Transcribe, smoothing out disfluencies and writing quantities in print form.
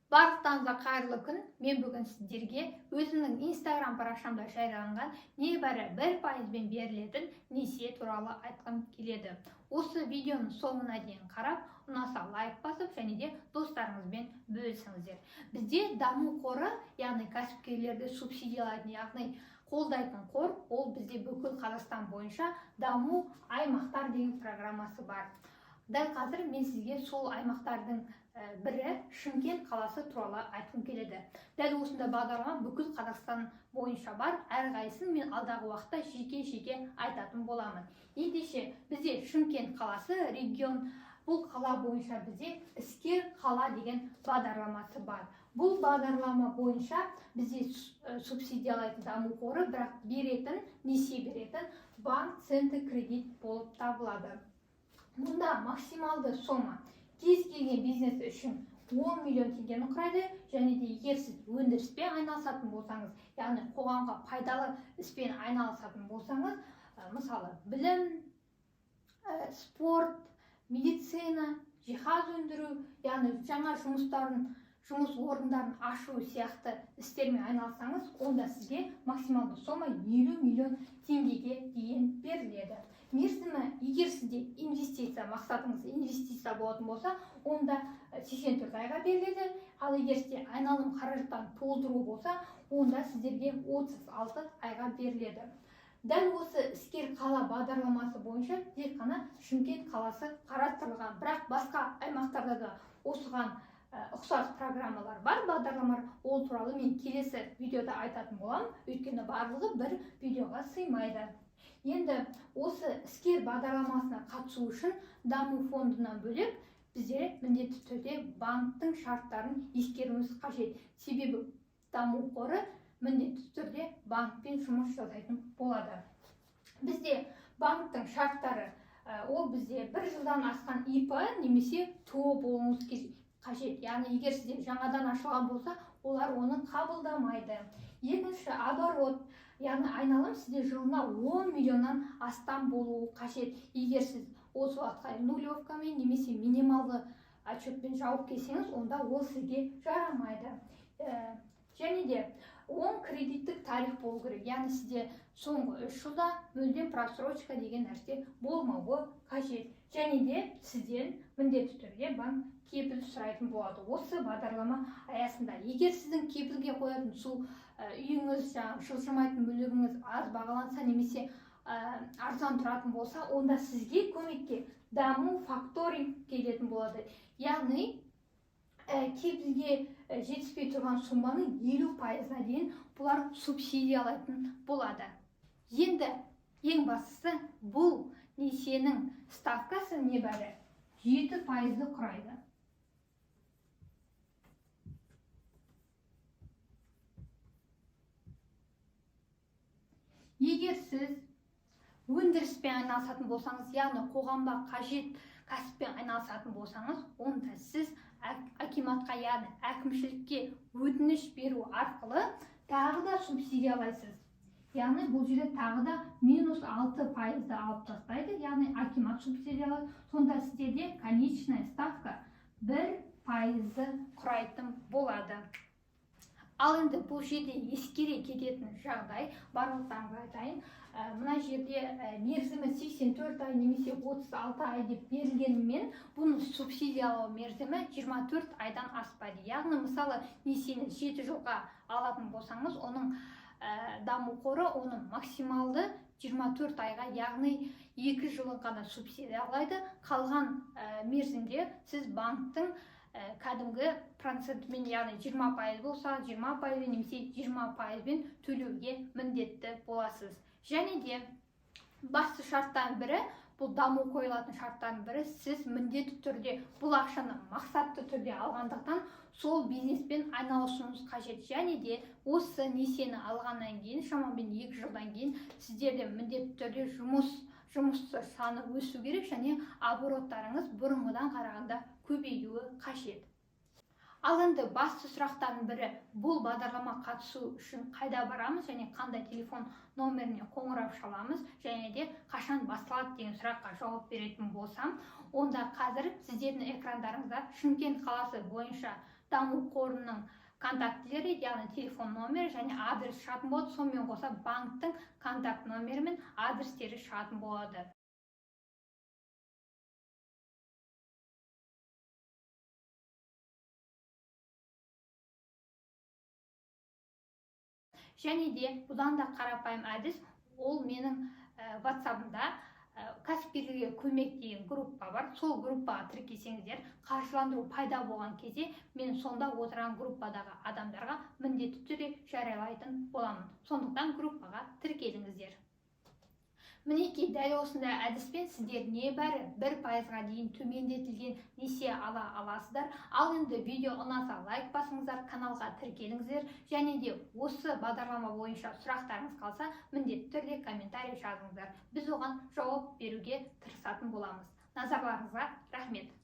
Барлықтарыңызға қайырлы күн. Мен бүгін сіздерге өзімнің Инстаграм парақшамда жарияланған небәрі 1%-бен берілетін несие туралы айтқым келеді. Осы видеоның соңына дейін қарап, ұнаса лайк басып және де достарыңызбен бөлісіңіздер. Бізде даму қоры, яғни кәсіпкерлерді субсидиялайтын, яғни қолдайтын қор, ол бізде бүкіл Қазақстан бойынша даму аймақтар деген программасы бар. Дәл қазір мен сізге сол аймақтардың бірі Шымкент қаласы туралы айтқым келеді. Дәл осындай бағдарлама бүкіл Қазақстан бойынша бар, әрқайсысын мен алдағы уақытта жеке-жеке айтатын боламын. Ендеше бізде Шымкент қаласы регион, бұл қала бойынша бізде іскер қала деген бағдарламасы бар. Бұл бағдарлама бойынша бізде субсидиялайтын даму қоры, бірақ беретін, несие беретін банк Центр Кредит болып табылады. Мұнда максималды сома кез келген бизнес үшін 10 миллион теңгені құрайды, және де егер сіз өндіріспен айналысатын болсаңыз, яғни қоғамға пайдалы іспен айналысатын болсаңыз, мысалы білім, спорт, медицина, жиһаз өндіру, яғни жаңа жұмыс орындарын ашу сияқты істермен айналыссаңыз, онда сізге максималды сома 50 миллион теңгеге дейін беріледі. Мерзімі, егер сізде инвестиция мақсатыңыз инвестиция болатын болса, онда 84 айға беріледі. Ал егер сізде айналым қаражаттарын толтыру болса, онда сіздерге 36 айға беріледі. Дәл осы іскер қала бағдарламасы бойынша тек қана Шымкент қаласы қарастырылған, бірақ басқа аймақтарда да осыған ұқсас программалар бар, бағдарламалар. Ол туралы мен келесі видеода айтатын боламын, өйткені барлығы бір видеоға сыймайды. Енді осы іскер бағдарламасына қатысу үшін даму фондынан бөлек біздер міндетті түрде банктің шарттарын ескеруіміз қажет. Себебі даму қоры міндетті түрде банкпен жұмыс жасайтын болады. Бізде банктің шарттары, ол бізде бір жылдан асқан ИП немесе ТО болуымыз қажет. Яғни егер сізде жаңадан ашылған болса, олар оны қабылдамайды. Екінші оборот, яғни айналым сізде жылына 10 миллионнан астам болуы қажет. Егер сіз осы уақытқа нулевкамен немесе минималды отчетпен жауып келсеңіз, онда ол сізге жарамайды. Және де 10 кредиттік тарих болу керек, яғни сізде соңғы 3 жылда мүлдем просрочка деген нәрсе болмауы қажет. Және де сізден міндетті түрде банк кепіл сұрайтын болады. Осы бағдарлама аясында егер сіздің кепілге қоятын сол, үйіңіз, жаңағы жылжымайтын мүлігіңіз аз бағаланса немесе арзан тұратын болса, онда сізге көмекке даму факторинг келетін болады. Яғни кепілге жетіспей тұрған соманың 50%-ына дейін бұлар субсидиялайтын болады. Енді ең бастысы, бұл несиенің ставкасы небәрі 7%-ды құрайды. Егер сіз өндіріспен айналысатын болсаңыз, яғни қоғамға қажет кәсіппен айналысатын болсаңыз, онда сіз акиматқа, яғни әкімшілікке өтініш беру арқылы тағы да субсидиялайсыз. Яғни бұл жерде тағы да минус 6%-ды алып тастайды, яғни акимат субсидиялайды. Сонда сіздерде конечная ставка 1%-ды құрайтын болады. Ал енді бұл жерде ескере кететін жағдай, барлықтарыңызға айтайын, мына жерде мерзімі 84 ай немесе 36 ай деп берілгенімен, бұның субсидиялау мерзімі 24 айдан аспайды. Яғни мысалы несиені 7 жылға алатын болсаңыз, оның даму қоры оны максималды 24 айға, яғни 2 жылын ғана субсидиялайды. Қалған мерзімде сіз банктің кәдімгі процентімен, яғни 20% болса, 20%-бен немесе 20%-бен төлеуге міндетті боласыз. Және де басты шарттан бірі, бұл даму қойылатын шарттардың бірі, сіз міндетті түрде бұл ақшаны мақсатты түрде алғандықтан сол бизнеспен айналысуыңыз қажет. Және де осы несиені алғаннан кейін, шамамен 2 жылдан кейін сіздерде міндетті түрде жұмысшы саны өсу керек және обороттарыңыз бұрынғыдан қарағанда көбеюі қажет. Ал енді басты сұрақтардың бірі, бұл бағдарлама қатысу үшін қайда барамыз және қандай телефон номеріне қоңырау шаламыз және де қашан басталады деген сұраққа жауап беретін болсам, онда қазір сіздердің экрандарыңызда Шымкент қаласы бойынша Даму қорының контактілері, яғни телефон номері және адрес шығатын болады. Сонымен қоса банктің контакт номері мен адрестері шығатын болады. Және де бұдан да қарапайым әдіс, ол менің WhatsApp'ымда кәсіпкерлерге көмек деген группа бар. Сол группаға тіркелсеңіздер, қаржыландыру пайда болған кезде мен сонда отырған группадағы адамдарға міндетті түрде жариялайтын боламын. Сондықтан группаға тіркеліңіздер. Мінекей, дәл осындай әдіспен сіздер небәрі 1%-ға дейін төмендетілген несие ала аласыздар. Ал енді видео ұнаса, лайк басыңыздар, каналға тіркеліңіздер және де осы бағдарлама бойынша сұрақтарыңыз қалса, міндетті түрде комментарий жазыңыздар. Біз оған жауап беруге тырысатын боламыз. Назарларыңызға рахмет.